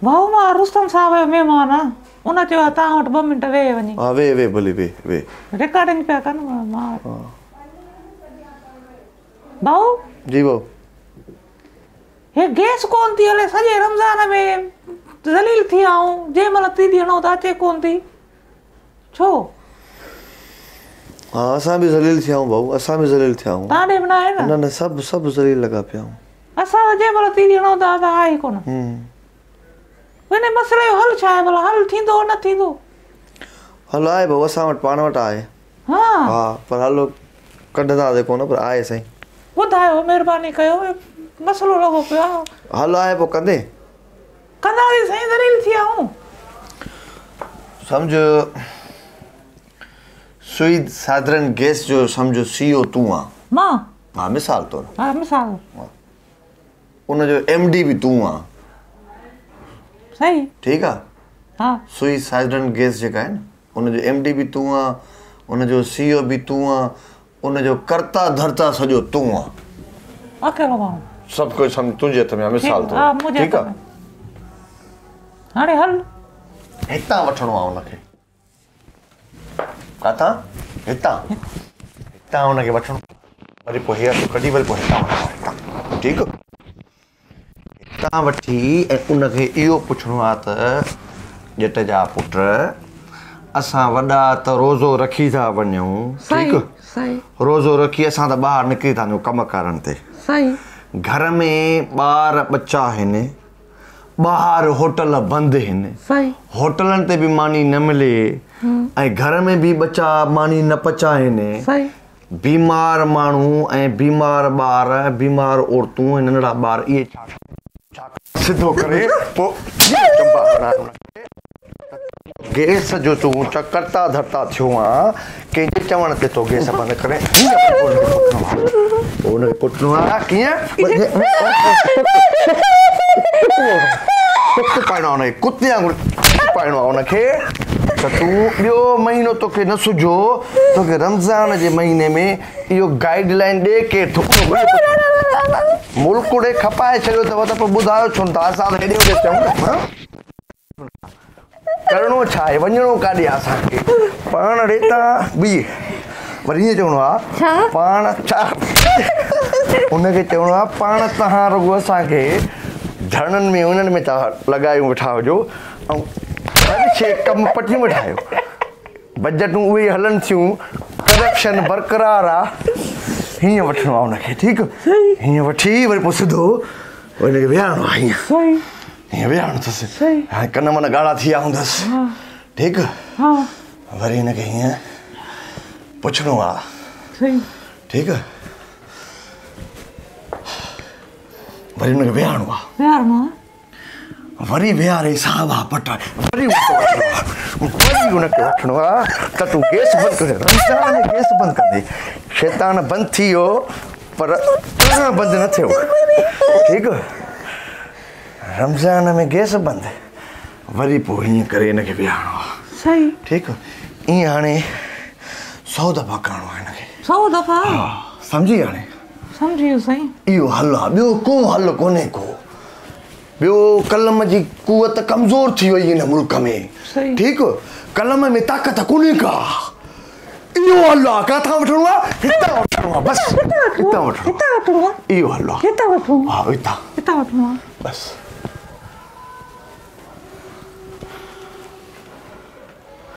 ڀائو مان رستم صاحب جو مهمان آ ان چيو آ توهان وٽ ٻه منٽ ويهه وڃي. ها ويهه ويهه ڀلي ويهه ويهه. رڪارڊنگ پيا ڪن مان ڀائو. جي ڀائو. هي گئس ڪون ٿي هلي سڄي رمضان ۾ ذليل ٿي ويا آهيون جنهن مهل تيلي هڻون ته اچي ڪون ٿي ڇو. ها اسان به ذليل ٿيا آهيون ڀائو اسان به ذليل ٿيا آهيون. توهان ڏي به ناهي نه. نه نه سڀ سڀ ذليل لڳا پيا آهيون. اسان ته جنهن مهل تيلي هڻون ٿا ته آهي ئي ڪونه. ان مسئلي جو حل ڇا آهي ڀلا حل ٿيندو نه ٿيندو؟ حل آهي ڀائو اسان وٽ پاڻ وٽ آهي. ها. ها پر حل ڪڍنداسين ڪونه پر آهي سائين. ٻڌايو مهرباني ڪيو مسئلو لڳو پيو آهي. حل آهي پوء ڪندين؟ ڪنداسين سائين ذليل ٿي ويا آهيون. سمجهه سوئي سادرن گئس جو سمجهه سي او تون آن. مان؟ ها مثال طور. ها مثال. ان جو ايم ڊي به تون آن. صحيح. ٺيڪ آ. ها. سوئي سادرن گئس جيڪا آهي نه ان جو ايم ڊي به تون آن ان جو سي او به تون آن ان جو ڪرتا ڌرتا سڄو تون آن. اڪيلو ماڻهو. سڀ ڪجهه سمجهه تنهنجي هٿ ۾ آ مثال طور. ها منهنجي ٺيڪ هٿ آ. ۾. هاڻي هل. هتان وٺڻو آ ان کي. ڪاٿان؟ هتان. هتان ان کي وٺڻو وري پوء هي هٿ ڪڍي وري پوء هتان وٺڻو آ هتان. ٺيڪ. هتان وٺي ۽ ان کي اهو پڇڻو آ ته ڄٽ جا پٽ اسان وڏا ته روزو رکي ٿا وڃون ٺيڪ روزو رکي اسان ته ٻاهر نڪري ٿا وڃون ڪم ڪارن تي گهر ۾ ٻار ٻچا آهن ٻاهر هوٽل بند آهن هوٽلن تي به ماني نه ملي ۽ گهر ۾ به ٻچا ماني نه پچائن بيمار ماڻهو ۽ بيمار ٻار ۽ بيمار عورتون ۽ ننڍڙا ٻار اهي ڇا کائن؟ سڌو ڪري پوء چنبا هڻائي ان کي ته گئس جو تون ڪرتا ڌرتا ٿيو آن ڪنهن جي چوڻ تي ٿو گئس بند ڪرين هيئن پوء ان کي ڪٽڻو آ پوء ان کي ڪٽڻو آ ڪيئن ٽڪ پائڻو آ ان کي ڪتي وانگر ٽڪ پائڻو آ ان کي ته تون ٻيو مهينو توکي نه سجهيو توکي رمضان جي مهيني ۾ اهو گائيڊ لائين ڏي ڪير ٿو ملڪ ڙي کپائي ڇڏيو اٿو ته پوء ٻڌايو ڇو نٿا اسان ته هيڏي هوڏي چئون نه ڪرڻو ڇا آهي وڃڻو ڪاڏي آ اسان کي پاڻ ڙي تان بيهه وري ائين چوڻو آ پاڻ ڇا ان کي چوڻو آ پاڻ تهان رڳو اسان کي ڌرڻن ۾ انهن ۾ ٿا لڳايون ويٺا هجو ۽ هر شيء ڪم پٽيون ويٺا آهيو بجيٽون اهي ئي هلن ٿيون ڪرپشن برقرار آ هيئن وٺڻو آ ان کي ٺيڪ هيئن وٺي وري پوء سڌو وري ان کي ويهارڻو آ هيئن هيئن ويهارڻو اٿس هاڻي ڪن من ڳاڙها ٿي ويا هوندس ٺيڪ وري هن کي هيئن پڇڻو آ ٺيڪ وري هن کي ويهارڻو آ وري ويهاري ساوا پٽ وري ان کي وٺڻو آ وري ان کي وٺڻو آ ته تون گيس بند ڪري رمضان ۾ گيس بند ڪندي شيطان بند ٿي ويو پر توهان بند نه ٿيو ٺيڪ رمضان ۾ گيس بند وري پوء ائين ڪري ان کي ويهارڻو آ صحيح ٺيڪ ائين هاڻي سو دفعا ڪرڻو آ هن کي سو دفعا ها سمجهي هاڻي سمجهي ويو سائين اهو حل آ ٻيو ڪو حل ڪونهي ڪو ٻيو قلم جي قوت ڪمزور ٿي وئي هن ملڪ ۾ ٺيڪ قلم ۾ طاقت ڪونهي ڪا اهو حل آ ڪاٿان وٺڻو آ هتان وٺڻو آ بس هتان وٺڻو هتان وٺڻو آ اهو حل آ هتان وٺڻو ها هتان هتان وٺڻو آ بس.